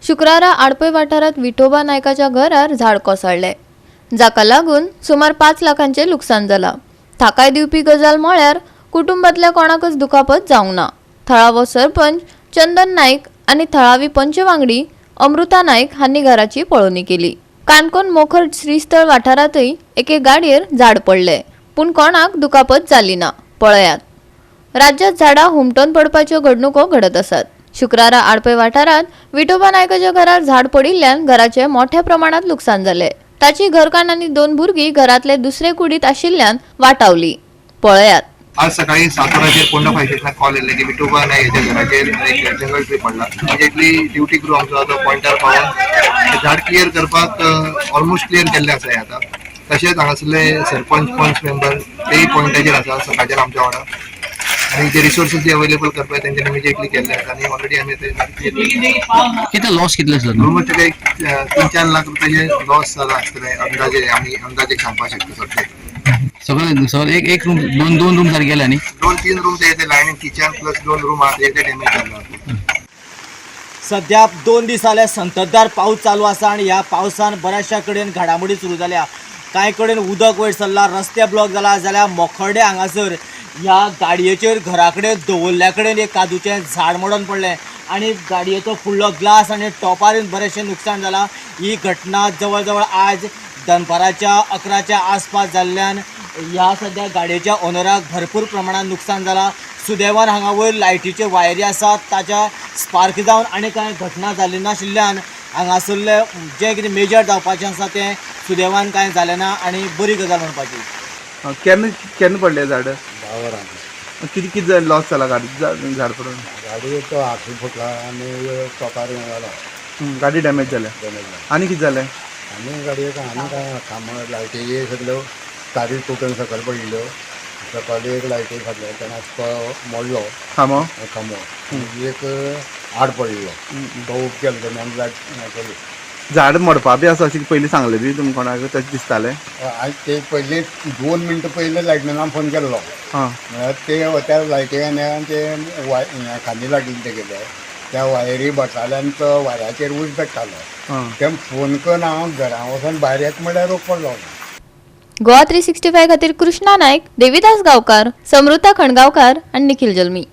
शुक्रारा आडपय वाठारांत विठोबा नायकाच्या घरार झाड कोसळ्ळें, जाका लागून सुमार 5 लाखांचें लुकसाण जालां. थाकाय दिवपी गजाल म्हळ्यार कुटुंबांतल्या कोणाकच दुखापत जावंक ना. थळावो सरपंच चंदन नायक आनी थळावी पंच वांगडी अमृता नायक हांणी घराची पळोवणी केली. काणकोण मोखर श्रीस्थळ वाठारांतय एके गाडयेर झाड पडलें, पूण कोणाक दुखापत जाली ना. पळयात, राज्यात झाडां हुमटून पडपाच्यो घडणुको घडत आसात. शुक्रारा आडपय वाठारांत विठोबा नायकाच्या घरार झाड पडिल्ल्यान घराचें मोठ्या प्रमाणात लुकसाण जालें. ताची घरकान्न आनी 2 भुरगीं घरांतले दुसरे कुडींत आशिल्ल्यान वाटावली. पळयात. आज सकाळी 7 वरांचेर पोंडा फायर स्टेशनाक कॉल येयल्ले की विठोबा नायक हेच्या घराचेर एक जंगल ट्री पडला. इमिजिएटली ड्युटी क्रू आमचो आतां पॉयंटार पावोन झाड क्लियर करपाक ऑलमोस्ट क्लियर केल्लें आसा हें आतां. तशेंच हांगासरले सरपंच, पंच मेंबर तेय पॉयंटाचेर आसा सकाळच्यान आमच्या वांगडा आनी जे रिसोर्सीस जे अवेलेबल करपाक तेंच्यानी इमिजिएटली केल्ले आसा आनी ऑलरेडी आमी ते झाड क्लियर केलें. कितें लॉस कितले आसलो? ऑलमोस्ट ताका एक 3-4 लाख रुपयाचे लॉस जाला आसतले अंदाजे, आमी अंदाजे सांगपाक शकता सद्याक. सगळे सगळे एक एक रूम, दोन दोन रूम सारखे गेले न्ही? 2-3 रूम ते लायनीन किचन प्लस 2 रूम आहा ते डॅमेज जाल्ले. सध्या 2 दीस जाले संततधार पावस चालू आसा आनी ह्या पावसान बऱ्याचशा कडेन घडामोडी सुरू जाल्या. कांय कडेन उदक वयर सरला, रस्ते ब्लॉक जाला, जाल्यार मोखर्डे हांगासर ह्या गाडयेचेर घरा कडेन दवरल्या कडेन एक काजूचें झाड मोडून पडलें आनी गाडयेचो फुडलो ग्लास आनी टॉपारूय बरेंचशें नुकसाण जालां. ही घटना जवळ जवळ आज दनपाराच्या 11च्या आसपास जाल्ल्यान ह्या सद्या गाडयेच्या ओनराक भरपूर प्रमाणान नुकसान जालां. सुदैवान हांगा वयर लायटीच्यो वायरी आसात, ताच्या स्पार्क जावन आनी कांय घटना जाली नाशिल्ल्यान हांगासरले जें कितें मेजर जावपाचें आसा तें सुदैवान कांय जालें ना आनी बरी गजाल म्हणपाची. केन्ना केन्ना पडलें झाड? 10 वरां. कितें कितें लॉस जाला गाडी झाड पडून? गाडयेचो आरसो फुटला आनी टोपार हें जाला. गाडी डॅमेज जाल्या. डॅमेज जाला. आनी कितें जालें? आनी गाडयेक आनी काय खांबो लायटीचे सगल्यो तारी तुटून सकयल पडिल्ल्यो. सकयल एक लायटी फाटल्यान तो मोडलो. खांबो? खांबो एक आड पडिल्लो, तो उब केलो तेणी आनी लायट हें केली. झाड मोडपा बी आसा अशें पयलीं सांगलें बी तुमकां कोणाक तशें दिसतालें? आनी ते पयलीं 2 मिनटां पयलीं लायटमॅनान फोन केल्लो. म्हळ्यार ते त्या लायटी आनी ते खांदी लागिल्ले तेगेले त्या वायरी बसताले आनी तो वाऱ्याचेर ऊस पेट्टालो. ते फोन करून हांव घरा वचोन भायर येता म्हणल्यार रोग पडलो. गोवा 365 खातीर कृष्णा नायक, देविदास गांवकार, समृता खणगांवकार आनी निखिल जल्मी.